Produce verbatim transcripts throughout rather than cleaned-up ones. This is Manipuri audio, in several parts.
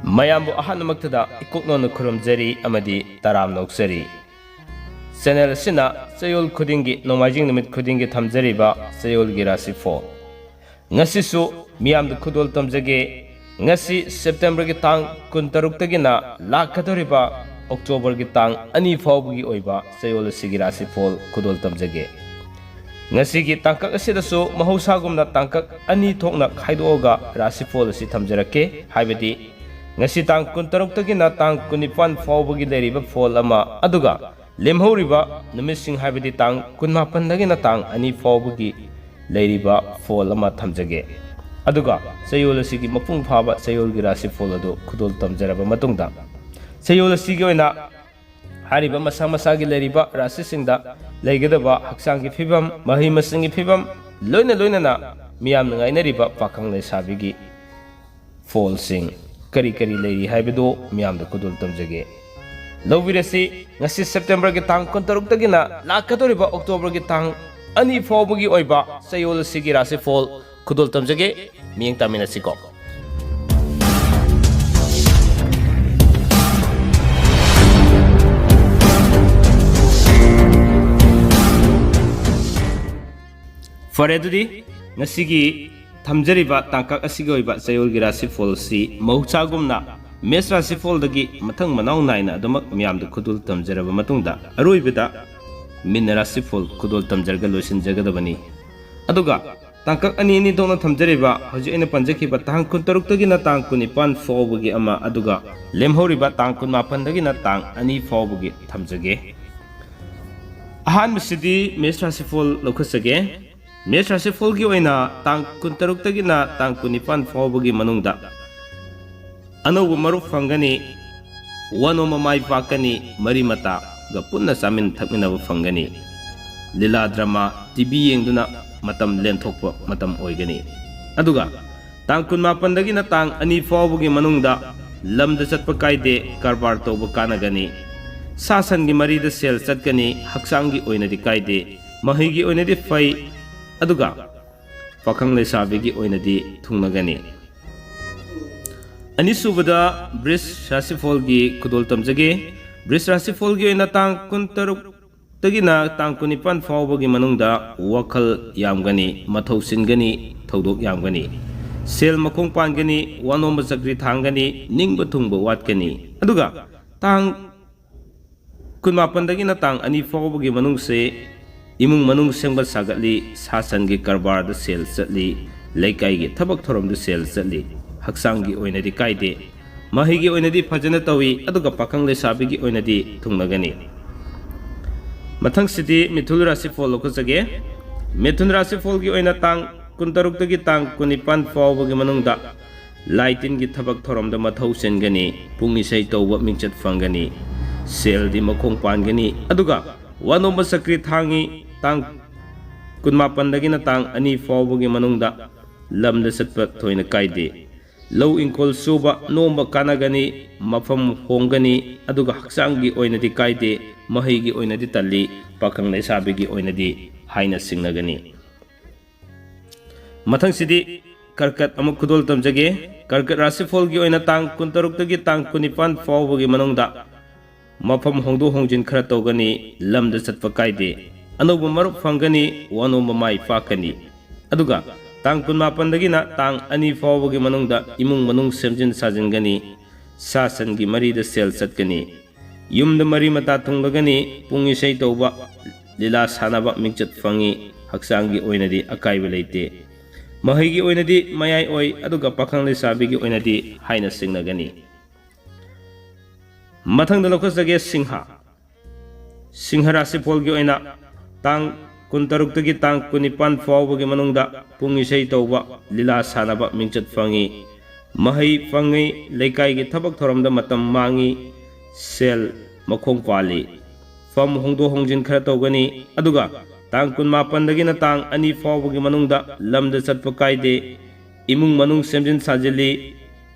ꯃꯌꯥꯝꯕꯨ ꯑꯍꯥꯟꯕꯃꯛꯇꯗ ꯏꯀꯣꯛꯅꯣꯟꯅ ꯈꯨꯔꯨꯝꯖꯔꯤ ꯑꯃꯗꯤ ꯇꯔꯥꯝꯅ ꯑꯣꯛꯆꯔꯤ꯫ Channel ꯑꯁꯤꯅ ꯆꯌꯣꯜ ꯈꯨꯗꯤꯡꯒꯤ, ꯅꯣꯡꯃꯥꯏꯖꯤꯡ ꯅꯨꯃꯤꯠ ꯈꯨꯗꯤꯡꯒꯤ ꯊꯝꯖꯔꯤꯕ ꯆꯌꯣꯜꯒꯤ ꯔꯥꯁꯤꯐꯣꯜ꯫ ꯉꯁꯤꯁꯨ ꯃꯤꯌꯥꯝꯗ ꯈꯨꯗꯣꯜ ꯇꯝꯖꯒꯦ꯫ ꯉꯁꯤ Septemberꯒꯤ ꯇꯥꯡ ꯀꯨꯟꯇꯔꯨꯛꯇꯒꯤꯅ ꯂꯥꯛꯀꯗꯧꯔꯤꯕ Octoberꯒꯤ ꯇꯥꯡ ꯑꯅꯤ ꯐꯥꯎꯕꯒꯤ ꯑꯣꯏꯕ ꯆꯌꯣꯜ ꯑꯁꯤꯒꯤ ꯔꯥꯁꯤꯐꯣꯜ ꯈꯨꯗꯣꯜ ꯇꯝꯖꯒꯦ꯫ ꯉꯁꯤꯒꯤ ꯇꯥꯡꯀꯛ ꯑꯁꯤꯗꯁꯨ ꯃꯍꯧꯁꯥꯒꯨꯝꯅ ꯇꯥꯡꯀꯛ ꯑꯅꯤ ꯊꯣꯛꯅ ꯈꯥꯏꯗꯣꯛꯑꯒ ꯔꯥꯁꯤꯐꯣꯜ ꯑꯁꯤ ꯊꯝꯖꯔꯛꯀꯦ꯫ ꯍꯥꯏꯕꯗꯤ ꯉꯁꯤ ꯇꯥꯡ ꯀꯨꯟꯇꯔꯨꯛꯇꯒꯤꯅ ꯇꯥꯡ ꯀꯨꯟꯅꯤꯄꯥꯟ ꯐꯥꯎꯕꯒꯤ ꯂꯩꯔꯤꯕ ꯐꯣꯜ ꯑꯃ, ꯑꯗꯨꯒ ꯂꯦꯝꯍꯧꯔꯤꯕ ꯅꯨꯃꯤꯠꯁꯤꯡ, ꯍꯥꯏꯕꯗꯤ ꯇꯥꯡ ꯀꯨꯟꯃꯥꯄꯟꯗꯒꯤꯅ ꯇꯥꯡ ꯑꯅꯤ ꯐꯥꯎꯕꯒꯤ ꯂꯩꯔꯤꯕ ꯐꯣꯜ ꯑꯃ ꯊꯝꯖꯒꯦ꯫ ꯑꯗꯨꯒ ꯆꯌꯣꯜ ꯑꯁꯤꯒꯤ ꯃꯄꯨꯡ ꯐꯥꯕ ꯆꯌꯣꯜꯒꯤ ꯔꯥꯁꯤꯐꯣꯜ ꯑꯗꯨ ꯈꯨꯗꯣꯜ ꯇꯝꯖꯔꯕ ꯃꯇꯨꯡꯗ, ꯆꯌꯣꯜ ꯑꯁꯤꯒꯤ ꯑꯣꯏꯅ ꯍꯥꯏꯔꯤꯕ ꯃꯁꯥ ꯃꯁꯥꯒꯤ ꯂꯩꯔꯤꯕ ꯔꯥꯁꯤꯁꯤꯡꯗ ꯂꯩꯒꯗꯕ ꯍꯛꯆꯥꯡꯒꯤ ꯐꯤꯕꯝ, ꯃꯍꯩ ꯃꯁꯤꯡꯒꯤ ꯐꯤꯕꯝ, ꯂꯣꯏꯅ ꯂꯣꯏꯅꯅ ꯃꯤꯌꯥꯝꯅ ꯉꯥꯏꯅꯔꯤꯕ ꯄꯥꯈꯪ ꯂꯩꯁꯥꯕꯤꯒꯤ ꯐꯣꯜꯁꯤꯡ ꯀꯔꯤ ꯀꯔꯤ ꯂꯩꯔꯤ ꯍꯥꯏꯕꯗꯨ ꯃꯤꯌꯥꯝꯗ ꯈꯨꯗꯣꯜ ꯇꯝꯖꯒꯦ꯫ ꯂꯧꯕꯤꯔꯁꯤ, ꯉꯁꯤ Septemberꯒꯤ ꯇꯥꯡ ꯀꯨꯟꯇꯔꯨꯛꯇꯒꯤꯅ ꯂꯥꯛꯀꯗꯧꯔꯤꯕ Octoberꯒꯤ ꯇꯥꯡ ꯑꯅꯤ ꯐꯥꯎꯕꯒꯤ ꯑꯣꯏꯕ ꯆꯌꯣꯜ ꯑꯁꯤꯒꯤ ꯔꯥꯁꯤꯐꯣꯜ ꯈꯨꯗꯣꯜ ꯇꯝꯖꯒꯦ꯫ ꯃꯤꯠꯌꯦꯡ ꯇꯥꯃꯤꯟꯅꯁꯤꯀꯣ꯫ ꯐꯔꯦ, ꯑꯗꯨꯗꯤ ꯉꯁꯤꯒꯤ ꯊꯝꯖꯔꯤꯕ ꯇꯥꯡꯀꯛ ꯑꯁꯤꯒꯤ ꯑꯣꯏꯕ ꯆꯌꯣꯜꯒꯤ ꯔꯥꯁꯤꯐꯣꯜꯁꯤ ꯃꯍꯧꯁꯥꯒꯨꯝꯅ ꯃꯦꯁ ꯔꯥꯁꯤꯐꯣꯜꯗꯒꯤ ꯃꯊꯪ ꯃꯅꯥꯎ ꯅꯥꯏꯅ ꯑꯗꯨꯃꯛ ꯃꯤꯌꯥꯝꯗ ꯈꯨꯗꯣꯜ ꯇꯝꯖꯔꯕ ꯃꯇꯨꯡꯗ, ꯑꯔꯣꯏꯕꯗ ꯃꯤꯟꯅ ꯔꯥꯁꯤꯐꯣꯜ ꯈꯨꯗꯣꯜ ꯇꯝꯖꯔꯒ ꯂꯣꯏꯁꯤꯟꯖꯒꯗꯕꯅꯤ꯫ ꯑꯗꯨꯒ ꯇꯥꯡꯀꯛ ꯑꯅꯤ ꯑꯅꯤ ꯊꯣꯛꯅ ꯊꯝꯖꯔꯤꯕ ꯍꯧꯖꯤꯛ ꯑꯩꯅ ꯄꯟꯖꯈꯤꯕ ꯇꯥꯡ ꯀꯨꯟꯇꯔꯨꯛꯇꯒꯤꯅ ꯇꯥꯡ ꯀꯨꯟꯅꯤꯄꯥꯟ ꯐꯥꯎꯕꯒꯤ ꯑꯃ, ꯑꯗꯨꯒ ꯂꯦꯝꯍꯧꯔꯤꯕ ꯇꯥꯡ ꯀꯨꯟꯃꯥꯄꯟꯗꯒꯤꯅ ꯇꯥꯡ ꯑꯅꯤ ꯐꯥꯎꯕꯒꯤ ꯊꯝꯖꯒꯦ꯫ ꯑꯍꯥꯟꯕꯁꯤꯗꯤ ꯃꯦꯁ ꯔꯥꯁꯤꯐꯣꯜ ꯂꯧꯈꯠꯆꯒꯦ꯫ ꯃꯦꯁ ꯔꯥꯁꯤꯐꯣꯜꯒꯤ ꯑꯣꯏꯅ ꯇꯥꯡ ꯀꯨꯟꯇꯔꯨꯛꯇꯒꯤꯅ ꯇꯥꯡ ꯀꯨꯟꯅꯤꯄꯥꯟ ꯐꯥꯎꯕꯒꯤ ꯃꯅꯨꯡꯗ ꯑꯅꯧꯕ ꯃꯔꯨꯞ ꯐꯪꯒꯅꯤ, ꯋꯥꯅꯣꯝꯕ ꯃꯥꯏ ꯄꯥꯛꯀꯅꯤ, ꯃꯔꯤ ꯃꯇꯥꯒ ꯄꯨꯟꯅ ꯆꯥꯃꯤꯟ ꯊꯛꯃꯤꯟꯅꯕ ꯐꯪꯒꯅꯤ꯫ ꯂꯤꯂꯥ ꯗ꯭ꯔꯃꯥ, ꯇꯤ ꯚꯤ ꯌꯦꯡꯗꯨꯅ ꯃꯇꯝ ꯂꯦꯟꯊꯣꯛꯄ ꯃꯇꯝ ꯑꯣꯏꯒꯅꯤ꯫ ꯑꯗꯨꯒ ꯇꯥꯡ ꯀꯨꯟꯃꯥꯄꯟꯗꯒꯤꯅ ꯇꯥꯡ ꯑꯅꯤ ꯐꯥꯎꯕꯒꯤ ꯃꯅꯨꯡꯗ ꯂꯝꯗ ꯆꯠꯄ ꯀꯥꯏꯗꯦ, ꯀꯔꯕꯥꯔ ꯇꯧꯕ ꯀꯥꯟꯅꯒꯅꯤ꯫ ꯁꯥ ꯁꯟꯒꯤ ꯃꯔꯤꯗ ꯁꯦꯜ ꯆꯠꯀꯅꯤ, ꯍꯛꯆꯥꯡꯒꯤ ꯑꯣꯏꯅꯗꯤ ꯀꯥꯏꯗꯦ, ꯃꯍꯩꯒꯤ ꯑꯣꯏꯅꯗꯤ ꯐꯩ, ꯑꯗꯨꯒ ꯄꯥꯈꯪ ꯂꯩꯁꯥꯕꯤꯒꯤ ꯑꯣꯏꯅꯗꯤ ꯊꯨꯡꯅꯒꯅꯤ꯫ ꯑꯅꯤꯁꯨꯕꯗ ꯕ꯭ꯔꯤꯖ ꯔꯥꯁꯤꯐꯣꯜꯒꯤ ꯈꯨꯗꯣꯜ ꯇꯝꯖꯒꯦ꯫ ꯕ꯭ꯔꯤꯖ ꯔꯥꯁꯤꯐꯣꯜꯒꯤ ꯑꯣꯏꯅ ꯇꯥꯡ ꯀꯨꯟꯇꯔꯨꯛꯇꯒꯤꯅ ꯇꯥꯡ ꯀꯨꯟꯅꯤꯄꯥꯟ ꯐꯥꯎꯕꯒꯤ ꯃꯅꯨꯡꯗ ꯋꯥꯈꯜ ꯌꯥꯝꯒꯅꯤ, ꯃꯊꯧ ꯆꯤꯟꯒꯅꯤ, ꯊꯧꯗꯣꯛ ꯌꯥꯝꯒꯅꯤ, ꯁꯦꯜ ꯃꯈꯣꯡ ꯄꯥꯟꯒꯅꯤ, ꯋꯥꯅꯣꯝꯕ ꯆꯀ꯭ꯔꯤ ꯊꯥꯡꯒꯅꯤ, ꯅꯤꯡꯕ ꯊꯨꯡꯕ ꯋꯥꯠꯀꯅꯤ꯫ ꯑꯗꯨꯒ ꯇꯥꯡ ꯀꯨꯟꯃꯥꯄꯟꯗꯒꯤꯅ ꯇꯥꯡ ꯑꯅꯤ ꯐꯥꯎꯕꯒꯤ ꯃꯅꯨꯡꯁꯦ ꯏꯃꯨꯡ ꯃꯅꯨꯡ ꯁꯦꯝꯒꯠ ꯁꯥꯒꯠꯂꯤ, ꯁꯥ ꯁꯟꯒꯤ ꯀꯔꯕꯥꯔꯗ ꯁꯦꯜ ꯆꯠꯂꯤ, ꯂꯩꯀꯥꯏꯒꯤ ꯊꯕꯛ ꯊꯧꯔꯝꯗ ꯁꯦꯜ ꯆꯠꯂꯤ, ꯍꯛꯆꯥꯡꯒꯤ ꯑꯣꯏꯅꯗꯤ ꯀꯥꯏꯗꯦ, ꯃꯍꯩꯒꯤ ꯑꯣꯏꯅꯗꯤ ꯐꯖꯅ ꯇꯧꯏ, ꯑꯗꯨꯒ ꯄꯥꯈꯪ ꯂꯩꯁꯥꯕꯤꯒꯤ ꯑꯣꯏꯅꯗꯤ ꯊꯨꯡꯅꯒꯅꯤ꯫ ꯃꯊꯪꯁꯤꯗꯤ ꯃꯤꯊꯨꯟ ꯔꯥꯁꯤꯐꯣꯜ ꯂꯧꯈꯠꯆꯒꯦ꯫ ꯃꯤꯊꯨꯟ ꯔꯥꯁꯤꯐꯣꯜꯒꯤ ꯑꯣꯏꯅ ꯇꯥꯡ ꯀꯨꯟꯇꯔꯨꯛꯇꯒꯤ ꯇꯥꯡ ꯀꯨꯟꯅꯤꯄꯥꯟ ꯐꯥꯎꯕꯒꯤ ꯃꯅꯨꯡꯗ ꯂꯥꯏ ꯇꯤꯟꯒꯤ ꯊꯕꯛ ꯊꯧꯔꯝꯗ ꯃꯊꯧ ꯆꯤꯟꯒꯅꯤ, ꯄꯨꯡ ꯏꯁꯩ ꯇꯧꯕ ꯃꯤꯡꯆꯠ ꯐꯪꯒꯅꯤ, ꯁꯦꯜꯗꯤ ꯃꯈꯣꯡ ꯄꯥꯟꯒꯅꯤ, ꯑꯗꯨꯒ ꯋꯥꯅꯣꯝꯕ ꯆꯀ꯭ꯔꯤ ꯊꯥꯡꯉꯤ꯫ ꯇꯥꯡ ꯀꯨꯟꯃꯥꯄꯟꯗꯒꯤꯅ ꯇꯥꯡ ꯑꯅꯤ ꯐꯥꯎꯕꯒꯤ ꯃꯅꯨꯡꯗ ꯂꯝꯗ ꯆꯠꯄ ꯊꯣꯏꯅ ꯀꯥꯏꯗꯦ꯫ ꯂꯧ ꯏꯪꯈꯣꯜ ꯁꯨꯕ ꯅꯣꯝꯕ ꯀꯥꯟꯅꯒꯅꯤ, ꯃꯐꯝ ꯍꯣꯡꯒꯅꯤ, ꯑꯗꯨꯒ ꯍꯛꯆꯥꯡꯒꯤ ꯑꯣꯏꯅꯗꯤ ꯀꯥꯏꯗꯦ, ꯃꯍꯩꯒꯤ ꯑꯣꯏꯅꯗꯤ ꯇꯜꯂꯤ, ꯄꯥꯈꯪ ꯂꯩꯁꯥꯕꯤꯒꯤ ꯑꯣꯏꯅꯗꯤ ꯍꯥꯏꯅ ꯁꯤꯡꯅꯒꯅꯤ꯫ ꯃꯊꯪꯁꯤꯗꯤ ꯀꯔꯀꯠ ꯑꯃꯨꯛ ꯈꯨꯗꯣꯜ ꯇꯝꯖꯒꯦ꯫ ꯀꯔꯀꯠ ꯔꯥꯁꯤꯐꯣꯜꯒꯤ ꯑꯣꯏꯅ ꯇꯥꯡ ꯀꯨꯟꯇꯔꯨꯛꯇꯒꯤ ꯇꯥꯡ ꯀꯨꯟꯅꯤꯄꯥꯟ ꯐꯥꯎꯕꯒꯤ ꯃꯅꯨꯡꯗ ꯃꯐꯝ ꯍꯣꯡꯗꯣꯛ ꯍꯣꯡꯖꯤꯟ ꯈꯔ ꯇꯧꯒꯅꯤ, ꯂꯝꯗ ꯆꯠꯄ ꯀꯥꯏꯗꯦ, ꯑꯅꯧꯕ ꯃꯔꯨꯞ ꯐꯪꯒꯅꯤ, ꯋꯥꯅꯣꯝꯕ ꯃꯥꯏ ꯄꯥꯛꯀꯅꯤ꯫ ꯑꯗꯨꯒ ꯇꯥꯡ ꯀꯨꯟꯃꯥꯄꯟꯗꯒꯤꯅ ꯇꯥꯡ ꯑꯅꯤ ꯐꯥꯎꯕꯒꯤ ꯃꯅꯨꯡꯗ ꯏꯃꯨꯡ ꯃꯅꯨꯡ ꯁꯦꯝꯖꯤꯟ ꯁꯥꯖꯤꯟꯒꯅꯤ, ꯁꯥ ꯁꯟꯒꯤ ꯃꯔꯤꯗ ꯁꯦꯜ ꯆꯠꯀꯅꯤ, ꯌꯨꯝꯗ ꯃꯔꯤ ꯃꯇꯥ ꯊꯨꯡꯂꯒꯅꯤ, ꯄꯨꯡ ꯏꯁꯩ ꯇꯧꯕ, ꯂꯤꯂꯥ ꯁꯥꯟꯅꯕ ꯃꯤꯡꯆꯠ ꯐꯪꯉꯤ, ꯍꯛꯆꯥꯡꯒꯤ ꯑꯣꯏꯅꯗꯤ ꯑꯀꯥꯏꯕ ꯂꯩꯇꯦ꯫ ꯃꯍꯩꯒꯤ ꯑꯣꯏꯅꯗꯤ ꯃꯌꯥꯏ ꯑꯣꯏ, ꯑꯗꯨꯒ ꯄꯥꯈꯪ ꯂꯩꯁꯥꯕꯤꯒꯤ ꯑꯣꯏꯅꯗꯤ ꯍꯥꯏꯅ ꯁꯤꯡꯅꯒꯅꯤ꯫ ꯃꯊꯪꯗ ꯂꯧꯈꯠꯆꯒꯦ ꯁꯤꯡꯍ꯫ ꯁꯤꯡꯍ ꯔꯥꯁꯤꯐꯣꯜꯒꯤ ꯑꯣꯏꯅ ꯇꯥꯡ ꯀꯨꯟꯇꯔꯨꯛꯇꯒꯤ ꯇꯥꯡ ꯀꯨꯟꯅꯤꯄꯥꯟ ꯐꯥꯎꯕꯒꯤ ꯃꯅꯨꯡꯗ ꯄꯨꯡ ꯏꯁꯩ ꯇꯧꯕ, ꯂꯤꯂꯥ ꯁꯥꯟꯅꯕ ꯃꯤꯡꯆꯠ ꯐꯪꯉꯤ, ꯃꯍꯩ ꯐꯪꯉꯤ, ꯂꯩꯀꯥꯏꯒꯤ ꯊꯕꯛ ꯊꯧꯔꯝꯗ ꯃꯇꯝ ꯃꯥꯡꯉꯤ, ꯁꯦꯜ ꯃꯈꯣꯡ ꯄꯥꯜꯂꯤ꯫ ꯐꯝ ꯍꯣꯡꯗꯣꯛ ꯍꯣꯡꯖꯤꯟ ꯈꯔ ꯇꯧꯒꯅꯤ, ꯑꯗꯨꯒ ꯇꯥꯡ ꯀꯨꯟꯃꯥꯄꯟꯗꯒꯤꯅ ꯇꯥꯡ ꯑꯅꯤ ꯐꯥꯎꯕꯒꯤ ꯃꯅꯨꯡꯗ ꯂꯝꯗ ꯆꯠꯄ ꯀꯥꯏꯗꯦ, ꯏꯃꯨꯡ ꯃꯅꯨꯡ ꯁꯦꯝꯖꯤꯟ ꯁꯥꯖꯤꯜꯂꯤ,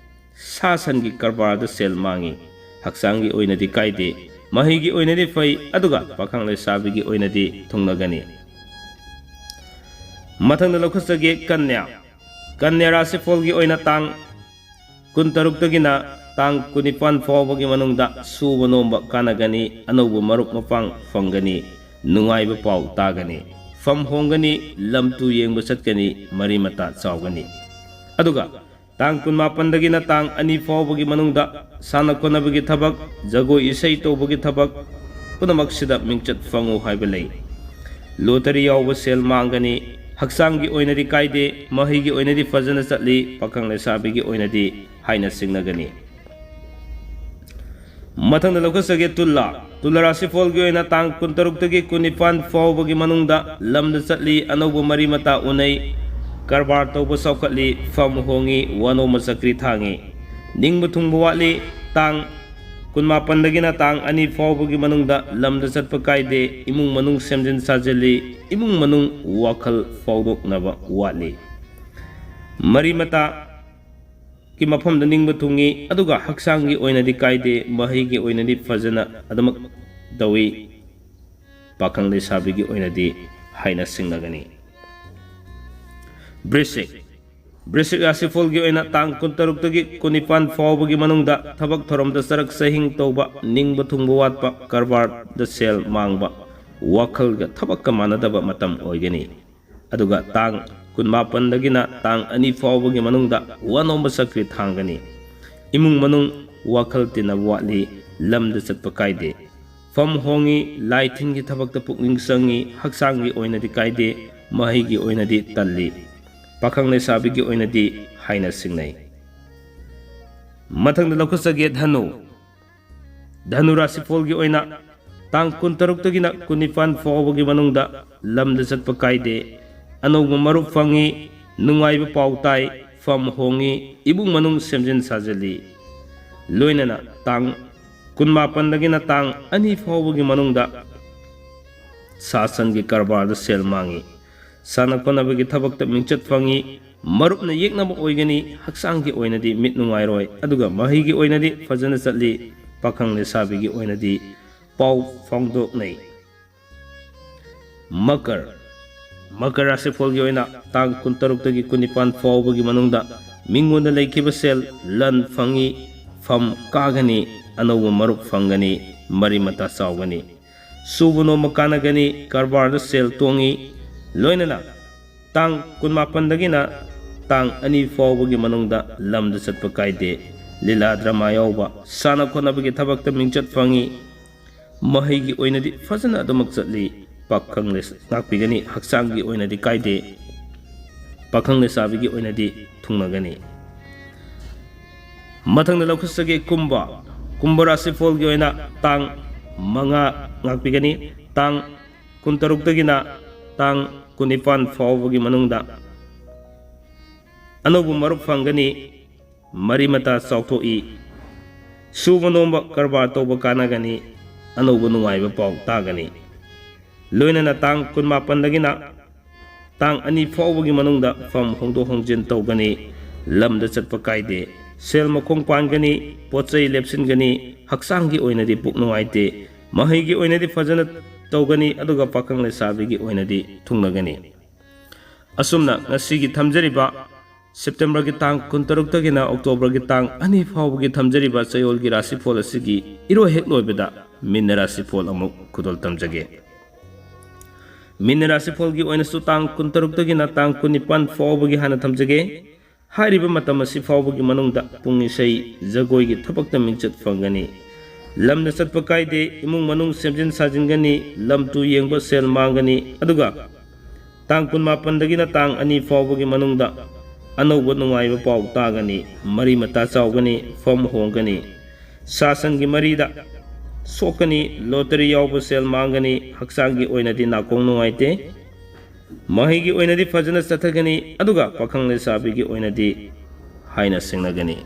ꯁꯥ ꯁꯟꯒꯤ ꯀꯔꯕꯥꯔꯗ ꯁꯦꯜ ꯃꯥꯡꯉꯤ, ꯍꯛꯆꯥꯡꯒꯤ ꯑꯣꯏꯅꯗꯤ ꯀꯥꯏꯗꯦ, ꯃꯍꯩꯒꯤ ꯑꯣꯏꯅꯗꯤ ꯐꯩ, ꯑꯗꯨꯒ ꯄꯥꯈꯪ ꯂꯩꯁꯥꯕꯤꯒꯤ ꯑꯣꯏꯅꯗꯤ ꯊꯨꯡꯅꯒꯅꯤ꯫ ꯃꯊꯪꯗ ꯂꯧꯈꯠꯆꯒꯦ ꯀꯟꯌꯥ꯫ ꯀꯟꯌꯥ ꯔꯥꯁꯤꯐꯣꯜꯒꯤ ꯑꯣꯏꯅ ꯇꯥꯡ ꯀꯨꯟꯇꯔꯨꯛꯇꯒꯤꯅ ꯇꯥꯡ ꯀꯨꯟꯅꯤꯄꯥꯟ ꯐꯥꯎꯕꯒꯤ ꯃꯅꯨꯡꯗ ꯁꯨꯕ ꯅꯣꯝꯕ ꯀꯥꯟꯅꯒꯅꯤ, ꯑꯅꯧꯕ ꯃꯔꯨꯞ ꯃꯄꯥꯡ ꯐꯪꯒꯅꯤ, ꯅꯨꯡꯉꯥꯏꯕ ꯄꯥꯎ ꯇꯥꯒꯅꯤ, ꯐꯝ ꯍꯣꯡꯒꯅꯤ, ꯂꯝ ꯇꯨ ꯌꯦꯡꯕ ꯆꯠꯀꯅꯤ, ꯃꯔꯤ ꯃꯇꯥ ꯆꯥꯎꯒꯅꯤ꯫ ꯑꯗꯨꯒ ꯇꯥꯡ ꯀꯨꯟꯃꯥꯄꯟꯗꯒꯤꯅ ꯇꯥꯡ ꯑꯅꯤ ꯐꯥꯎꯕꯒꯤ ꯃꯅꯨꯡꯗ ꯁꯥꯟꯅ ꯈꯣꯠꯅꯕꯒꯤ ꯊꯕꯛ, ꯖꯒꯣꯏ ꯏꯁꯩ ꯇꯧꯕꯒꯤ ꯊꯕꯛ ꯄꯨꯝꯅꯃꯛꯁꯤꯗ ꯃꯤꯡꯆꯠ ꯐꯪꯉꯨ ꯍꯥꯏꯕ ꯂꯩ꯫ ꯂꯣꯇꯔꯤ ꯌꯥꯎꯕ ꯁꯦꯜ ꯃꯥꯡꯒꯅꯤ, ꯍꯛꯆꯥꯡꯒꯤ ꯑꯣꯏꯅꯗꯤ ꯀꯥꯏꯗꯦ, ꯃꯍꯩꯒꯤ ꯑꯣꯏꯅꯗꯤ ꯐꯖꯅ ꯆꯠꯂꯤ, ꯄꯥꯈꯪ ꯂꯩꯁꯥꯕꯤꯒꯤ ꯑꯣꯏꯅꯗꯤ ꯍꯥꯏꯅ ꯁꯤꯡꯅꯒꯅꯤ꯫ ꯃꯊꯪꯗ ꯂꯧꯈꯠꯆꯒꯦ ꯇꯨꯂꯥ꯫ ꯇꯨꯂꯥ ꯔꯥꯁꯤꯐꯣꯜꯒꯤ ꯑꯣꯏꯅ ꯇꯥꯡ ꯀꯨꯟꯇꯔꯨꯛꯇꯒꯤ ꯀꯨꯟꯅꯤꯄꯥꯟ ꯐꯥꯎꯕꯒꯤ ꯃꯅꯨꯡꯗ ꯂꯝꯗ ꯆꯠꯂꯤ, ꯑꯅꯧꯕ ꯃꯔꯤ ꯃꯇꯥ ꯎꯅꯩ, ꯀꯔꯕꯥꯔ ꯇꯧꯕ ꯆꯥꯎꯈꯠꯂꯤ, ꯐꯝ ꯍꯣꯡꯉꯤ, ꯋꯥꯅꯣꯝꯕ ꯆꯀ꯭ꯔꯤ ꯊꯥꯡꯉꯤ, ꯅꯤꯡꯕ ꯊꯨꯡꯕ ꯋꯥꯠꯂꯤ꯫ ꯇꯥꯡ ꯀꯨꯟꯃꯥꯄꯟꯗꯒꯤꯅ ꯇꯥꯡ ꯑꯅꯤ ꯐꯥꯎꯕꯒꯤ ꯃꯅꯨꯡꯗ ꯂꯝꯗ ꯆꯠꯄ ꯀꯥꯏꯗꯦ, ꯏꯃꯨꯡ ꯃꯅꯨꯡ ꯁꯦꯝꯖꯤꯟ ꯁꯥꯖꯤꯜꯂꯤ, ꯏꯃꯨꯡ ꯃꯅꯨꯡ ꯋꯥꯈꯜ ꯐꯥꯎꯗꯣꯛꯅꯕ ꯋꯥꯠꯂꯤ꯫ ꯃꯔꯤ ꯃꯇꯥ ꯒꯤ ꯃꯐꯝꯗ ꯅꯤꯡꯕ ꯊꯨꯡꯉꯤ, ꯑꯗꯨꯒ ꯍꯛꯆꯥꯡꯒꯤ ꯑꯣꯏꯅꯗꯤ ꯀꯥꯏꯗꯦ, ꯃꯍꯩꯒꯤ ꯑꯣꯏꯅꯗꯤ ꯐꯖꯅ ꯑꯗꯨꯃꯛ ꯇꯧꯏ꯫ ꯄꯥꯈꯪ ꯂꯩꯁꯥꯕꯤꯒꯤ ꯑꯣꯏꯅꯗꯤ ꯍꯥꯏꯅ ꯁꯤꯡꯅꯒꯅꯤ꯫ ꯕ꯭ꯔꯤꯁꯤꯛ꯫ ꯕ꯭ꯔꯤꯁꯤꯛ ꯔꯥꯁꯤꯐꯣꯜꯒꯤ ꯑꯣꯏꯅ ꯇꯥꯡ ꯀꯨꯟꯇꯔꯨꯛꯇꯒꯤ ꯀꯨꯟꯅꯤꯄꯥꯟ ꯐꯥꯎꯕꯒꯤ ꯃꯅꯨꯡꯗ ꯊꯕꯛ ꯊꯧꯔꯝꯗ ꯆꯔꯛ ꯆꯍꯤꯡ ꯇꯧꯕ, ꯅꯤꯡꯕ ꯊꯨꯡꯕ ꯋꯥꯠꯄ, ꯀꯔꯕꯥꯔꯗ ꯁꯦꯜ ꯃꯥꯡꯕ, ꯋꯥꯈꯜꯒ ꯊꯕꯛꯀ ꯃꯥꯟꯅꯗꯕ ꯃꯇꯝ ꯑꯣꯏꯒꯅꯤ꯫ ꯑꯗꯨꯒ ꯇꯥꯡ ꯀꯨꯟꯃꯥꯄꯟꯗꯒꯤꯅ ꯇꯥꯡ ꯑꯅꯤ ꯐꯥꯎꯕꯒꯤ ꯃꯅꯨꯡꯗ ꯋꯥꯅꯣꯝꯕ ꯆꯀ꯭ꯔꯤ ꯊꯥꯡꯒꯅꯤ꯫ ꯏꯃꯨꯡ ꯃꯅꯨꯡ ꯋꯥꯈꯜ ꯇꯤꯟꯅꯕ ꯋꯥꯠꯂꯤ, ꯂꯝꯗ ꯆꯠꯄ ꯀꯥꯏꯗꯦ꯫ ꯐꯝ ꯍꯣꯡꯉꯤ, ꯂꯥꯏ ꯇꯤꯟꯒꯤ ꯊꯕꯛꯇ ꯄꯨꯛꯅꯤꯡ ꯆꯪꯉꯤ, ꯍꯛꯆꯥꯡꯒꯤ ꯑꯣꯏꯅꯗꯤ ꯀꯥꯏꯗꯦ, ꯃꯍꯩꯒꯤ ꯑꯣꯏꯅꯗꯤ ꯇꯜꯂꯤ꯫ ꯄꯥꯈꯪ ꯂꯩꯁꯥꯕꯤꯒꯤ ꯑꯣꯏꯅꯗꯤ ꯍꯥꯏꯅ ꯁꯤꯡꯅꯩ꯫ ꯃꯊꯪꯗ ꯂꯧꯈꯠꯆꯒꯦ ꯙꯅꯨ꯫ ꯙꯅꯨ ꯔꯥꯁꯤꯐꯣꯜꯒꯤ ꯑꯣꯏꯅ ꯇꯥꯡ ꯀꯨꯟꯇꯔꯨꯛꯇꯒꯤꯅ ꯀꯨꯟꯅꯤꯄꯥꯟ ꯐꯥꯎꯕꯒꯤ ꯃꯅꯨꯡꯗ ꯂꯝꯗ ꯆꯠꯄ ꯀꯥꯏꯗꯦ, ꯑꯅꯧꯕ ꯃꯔꯨꯞ ꯐꯪꯉꯤ, ꯅꯨꯡꯉꯥꯏꯕ ꯄꯥꯎ ꯇꯥꯏ, ꯐꯝ ꯍꯣꯡꯉꯤ, ꯏꯃꯨꯡ ꯃꯅꯨꯡ ꯁꯦꯝꯖꯤꯟ ꯁꯥꯖꯤꯜꯂꯤ꯫ ꯂꯣꯏꯅꯅ ꯇꯥꯡ ꯀꯨꯟꯃꯥꯄꯟꯗꯒꯤꯅ ꯇꯥꯡ ꯑꯅꯤ ꯐꯥꯎꯕꯒꯤ ꯃꯅꯨꯡꯗ ꯁꯥ ꯁꯟꯒꯤ ꯀꯔꯕꯥꯔꯗ ꯁꯦꯜ ꯃꯥꯡꯉꯤ꯫ ꯁꯥꯟꯅ ꯈꯣꯠꯅꯕꯒꯤ ꯊꯕꯛꯇ ꯃꯤꯡꯆꯠ ꯐꯪꯉꯤ꯫ ꯃꯔꯨꯞꯅ ꯌꯦꯛꯅꯕ ꯑꯣꯏꯒꯅꯤ꯫ ꯍꯛꯆꯥꯡꯒꯤ ꯑꯣꯏꯅꯗꯤ ꯃꯤꯠ ꯅꯨꯡꯉꯥꯏꯔꯣꯏ, ꯑꯗꯨꯒ ꯃꯍꯩꯒꯤ ꯑꯣꯏꯅꯗꯤ ꯐꯖꯅ ꯆꯠꯂꯤ꯫ ꯄꯥꯈꯪ ꯂꯩꯁꯥꯕꯤꯒꯤ ꯑꯣꯏꯅꯗꯤ ꯄꯥꯎ ꯐꯣꯡꯗꯣꯛꯅꯩ꯫ ꯃꯀꯔ꯫ ꯃꯀꯔ ꯔꯥꯁꯤꯐꯣꯜꯒꯤ ꯑꯣꯏꯅ ꯇꯥꯡ ꯀꯨꯟꯇꯔꯨꯛꯇꯒꯤ ꯀꯨꯟꯅꯤꯄꯥꯟ ꯐꯥꯎꯕꯒꯤ ꯃꯅꯨꯡꯗ ꯃꯤꯉꯣꯟꯗ ꯂꯩꯈꯤꯕ ꯁꯦꯜ ꯂꯟ ꯐꯪꯏ, ꯐꯝ ꯀꯥꯒꯅꯤ, ꯑꯅꯧꯕ ꯃꯔꯨꯞ ꯐꯪꯒꯅꯤ, ꯃꯔꯤ ꯃꯇꯥ ꯆꯥꯎꯒꯅꯤ꯫ ꯁꯨꯕ ꯅꯣꯝꯕ ꯀꯥꯟꯅꯒꯅꯤ, ꯀꯔꯕꯥꯔꯗ ꯁꯦꯜ ꯇꯣꯡꯏ꯫ ꯂꯣꯏꯅꯅ ꯇꯥꯡ ꯀꯨꯟꯃꯥꯄꯟꯗꯒꯤꯅ ꯇꯥꯡ ꯑꯅꯤ ꯐꯥꯎꯕꯒꯤ ꯃꯅꯨꯡꯗ ꯂꯝꯗ ꯆꯠꯄ ꯀꯥꯏꯗꯦ꯫ ꯂꯤꯂꯥ ꯗ꯭ꯔꯃꯥ ꯌꯥꯎꯕ, ꯁꯥꯟꯅ ꯈꯣꯠꯅꯕꯒꯤ ꯊꯕꯛꯇ ꯃꯤꯡꯆꯠ ꯐꯪꯏ꯫ ꯃꯍꯩꯒꯤ ꯑꯣꯏꯅꯗꯤ ꯐꯖꯅ ꯑꯗꯨꯃꯛ ꯆꯠꯂꯤ꯫ ꯄꯥꯈꯪ ꯂꯩꯁ-, ꯉꯥꯛꯄꯤꯒꯅꯤ, ꯍꯛꯆꯥꯡꯒꯤ ꯑꯣꯏꯅꯗꯤ ꯀꯥꯏꯗꯦ꯫ ꯄꯥꯈꯪ ꯂꯩꯁꯥꯕꯤꯒꯤ ꯑꯣꯏꯅꯗꯤ ꯊꯨꯡꯅꯒꯅꯤ꯫ ꯃꯊꯪꯗ ꯂꯧꯈꯠꯆꯒꯦ ꯀꯨꯝꯕ꯫ ꯀꯨꯝꯕ ꯔꯥꯁꯤꯐꯣꯜꯒꯤ ꯑꯣꯏꯅ ꯇꯥꯡ ꯃꯉꯥ ꯉꯥꯛꯄꯤꯒꯅꯤ꯫ ꯇꯥꯡ ꯀꯨꯟꯇꯔꯨꯛꯇꯒꯤꯅ ꯇꯥꯡ ꯀꯨꯟꯅꯤꯄꯥꯟ ꯐꯥꯎꯕꯒꯤ ꯃꯅꯨꯡꯗ ꯑꯅꯧꯕ ꯃꯔꯨꯞ ꯐꯪꯒꯅꯤ꯫ ꯃꯔꯤ ꯃꯇꯥ ꯆꯥꯎꯊꯣꯛꯏ꯫ ꯁꯨꯕ ꯅꯣꯝꯕ ꯀꯔꯕꯥꯔ ꯇꯧꯕ ꯀꯥꯟꯅꯒꯅꯤ꯫ ꯑꯅꯧꯕ ꯅꯨꯡꯉꯥꯏꯕ ꯄꯥꯎ ꯇꯥꯒꯅꯤ꯫ ꯂꯣꯏꯅꯅ ꯇꯥꯡ ꯀꯨꯟꯃꯥꯄꯟꯗꯒꯤꯅ ꯇꯥꯡ ꯑꯅꯤ ꯐꯥꯎꯕꯒꯤ ꯃꯅꯨꯡꯗ ꯐꯝ ꯍꯣꯡꯗꯣꯛ ꯍꯣꯡꯖꯤꯟ ꯇꯧꯒꯅꯤ꯫ ꯂꯝꯗ ꯆꯠꯄ ꯀꯥꯏꯗꯦ꯫ ꯁꯦꯜ ꯃꯈꯣꯡ ꯄꯥꯟꯒꯅꯤ꯫ ꯄꯣꯠ ꯆꯩ ꯂꯦꯞꯁꯤꯟꯒꯅꯤ꯫ ꯍꯛꯆꯥꯡꯒꯤ ꯑꯣꯏꯅꯗꯤ ꯄꯨꯛ ꯅꯨꯡꯉꯥꯏꯇꯦ꯫ ꯃꯍꯩꯒꯤ ꯑꯣꯏꯅꯗꯤ ꯐꯖꯅ ꯇꯧꯒꯅꯤ, ꯑꯗꯨꯒ ꯄꯥꯈꯪ ꯂꯩꯁꯥꯕꯤꯒꯤ ꯑꯣꯏꯅꯗꯤ ꯊꯨꯡꯅꯒꯅꯤ꯫ ꯑꯁꯨꯝꯅ ꯉꯁꯤꯒꯤ ꯊꯝꯖꯔꯤꯕ ꯁꯦꯞꯇꯦꯝꯕꯔꯒꯤ ꯇꯥꯡ ꯀꯨꯟꯇꯔꯨꯛꯇꯒꯤꯅ ꯑꯣꯛꯇꯣꯕꯔꯒꯤ ꯇꯥꯡ ꯑꯅꯤ ꯐꯥꯎꯕꯒꯤ ꯊꯝꯖꯔꯤꯕ ꯆꯌꯣꯜꯒꯤ ꯔꯥꯁꯤꯐꯣꯜ ꯑꯁꯤꯒꯤ ꯏꯔꯣꯏ ꯍꯦꯛ ꯂꯣꯏꯕꯗ ꯃꯤꯟꯅ ꯔꯥꯁꯤꯐꯣꯜ ꯑꯃꯨꯛ ꯈꯨꯗꯣꯜ ꯇꯝꯖꯒꯦ꯫ ꯃꯤꯟꯅ ꯔꯥꯁꯤꯐꯣꯜꯒꯤ ꯑꯣꯏꯅꯁꯨ ꯇꯥꯡ ꯀꯨꯟꯇꯔꯨꯛꯇꯒꯤꯅ ꯇꯥꯡ ꯀꯨꯟꯅꯤꯄꯥꯟ ꯐꯥꯎꯕꯒꯤ ꯍꯥꯟꯅ ꯊꯝꯖꯒꯦ꯫ ꯍꯥꯏꯔꯤꯕ ꯃꯇꯝ ꯑꯁꯤ ꯐꯥꯎꯕꯒꯤ ꯃꯅꯨꯡꯗ ꯄꯨꯡ ꯏꯁꯩ ꯖꯒꯣꯏꯒꯤ ꯊꯕꯛꯇ ꯃꯤꯡꯆꯠ ꯐꯪꯒꯅꯤ꯫ ꯂꯝꯗ ꯆꯠꯄ ꯀꯥꯏꯗꯦ, ꯏꯃꯨꯡ ꯃꯅꯨꯡ ꯁꯦꯝꯖꯤꯟ ꯁꯥꯖꯤꯟꯒꯅꯤ, ꯂꯝ ꯇꯨ ꯌꯦꯡꯕ ꯁꯦꯜ ꯃꯥꯡꯒꯅꯤ, ꯑꯗꯨꯒ ꯇꯥꯡ ꯀꯨꯟꯃꯥꯄꯟꯗꯒꯤꯅ ꯇꯥꯡ ꯑꯅꯤ ꯐꯥꯎꯕꯒꯤ ꯃꯅꯨꯡꯗ ꯑꯅꯧꯕ ꯅꯨꯡꯉꯥꯏꯕ ꯄꯥꯎ ꯇꯥꯒꯅꯤ, ꯃꯔꯤ ꯃꯇꯥ ꯆꯥꯎꯒꯅꯤ, ꯐꯝ ꯍꯣꯡꯒꯅꯤ, ꯁꯥ ꯁꯟꯒꯤ ꯃꯔꯤꯗ ꯁꯣꯛꯀꯅꯤ, ꯂꯣꯇꯔꯤ ꯌꯥꯎꯕ ꯁꯦꯜ ꯃꯥꯡꯒꯅꯤ, ꯍꯛꯆꯥꯡꯒꯤ ꯑꯣꯏꯅꯗꯤ ꯅꯥꯀꯣꯡ ꯅꯨꯡꯉꯥꯏꯇꯦ, ꯃꯍꯩꯒꯤ ꯑꯣꯏꯅꯗꯤ ꯐꯖꯅ ꯆꯠꯊꯒꯅꯤ, ꯑꯗꯨꯒ ꯄꯥꯈꯪ ꯂꯩꯁꯥꯕꯤꯒꯤ ꯑꯣꯏꯅꯗꯤ ꯍꯥꯏꯅ ꯁꯤꯡꯅꯒꯅꯤ꯫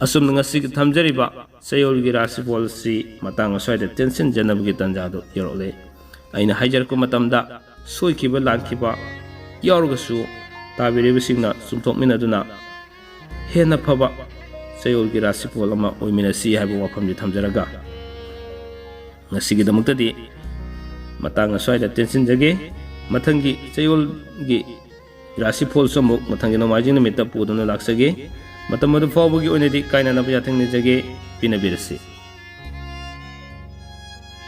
ꯑꯁꯨꯝꯅ ꯉꯁꯤꯒꯤ ꯊꯝꯖꯔꯤꯕ ꯆꯌꯣꯜꯒꯤ ꯔꯥꯁꯤꯐꯣꯜ ꯑꯁꯤ ꯃꯇꯥꯡ ꯑꯁ꯭ꯋꯥꯏꯗ ꯇꯦꯟꯁꯤꯟꯖꯅꯕꯒꯤ ꯇꯥꯟꯖꯥꯗꯨ ꯌꯧꯔꯛꯂꯦ꯫ ꯑꯩꯅ ꯍꯥꯏꯖꯔꯛꯄ ꯃꯇꯝꯗ ꯁꯣꯏꯈꯤꯕ ꯂꯥꯟꯈꯤꯕ ꯌꯥꯎꯔꯒꯁꯨ, ꯇꯥꯕꯤꯔꯤꯕꯁꯤꯡꯅ ꯆꯨꯝꯊꯣꯛꯃꯤꯟꯅꯗꯨꯅ ꯍꯦꯟꯅ ꯐꯕ ꯆꯌꯣꯜꯒꯤ ꯔꯥꯁꯤꯐꯣꯜ ꯑꯃ ꯑꯣꯏꯃꯤꯟꯅꯁꯤ ꯍꯥꯏꯕ ꯋꯥꯐꯝꯁꯤ ꯊꯝꯖꯔꯒ, ꯉꯁꯤꯒꯤꯗꯃꯛꯇꯗꯤ ꯃꯇꯥꯡ ꯑꯁ꯭ꯋꯥꯏꯗ ꯇꯦꯟꯁꯤꯟꯖꯒꯦ꯫ ꯃꯊꯪꯒꯤ ꯆꯌꯣꯜꯒꯤ ꯔꯥꯁꯤ ꯐꯣꯜꯁꯨ ꯑꯃꯨꯛ ꯃꯊꯪꯒꯤ ꯅꯣꯡꯃꯥꯏꯖꯤꯡ ꯅꯨꯃꯤꯠꯇ ꯄꯨꯗꯨꯅ ꯂꯥꯛꯆꯒꯦ꯫ ꯃꯇꯝ ꯑꯗꯨ ꯐꯥꯎꯕꯒꯤ ꯑꯣꯏꯅꯗꯤ ꯀꯥꯏꯅꯅꯕ ꯌꯥꯊꯪ ꯅꯤꯖꯒꯦ꯫ ꯄꯤꯅꯕꯤꯔꯁꯤ꯫